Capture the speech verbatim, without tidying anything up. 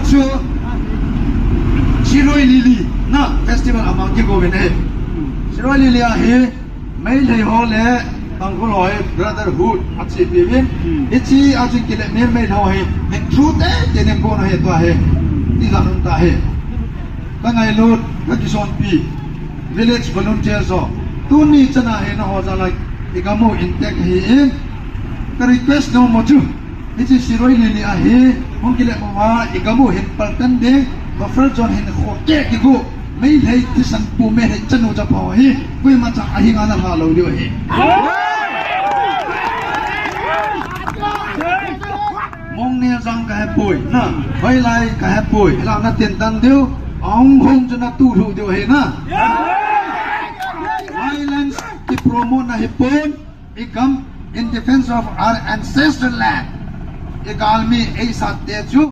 Chu Shirui Lily na festival amang kigo ve ne. Shirui Lily ahi Meitei ho le Tangkhul ho hi brotherhood achi pi vin. Hichi achi kile Meitei ho hi hin thu te te nen ko na he to he. Ti la ta he. Ka ngailut ka kisonpi village volunteers ho. Tuni chana hi na ho ja lai i gamu in tek hi in. Ka request no mo chu. Hichi Shirui Lily ahi, hung kile mo ma, i gamu hin paltan ding, buffer zone hin kho ke kigu, Meitei thisan pu Meitei chanu chapa hi, koima cha ahi nga na ha lo diu ahi. Mong ne jang ka hepoi, na, hoilai ka hepoi, la na tin tan diu, ahung hung chu na tu lu diu ahi na. Violence ki promote na hi pon, i gam in defense of our ancestral land. I galmi ei sat te chu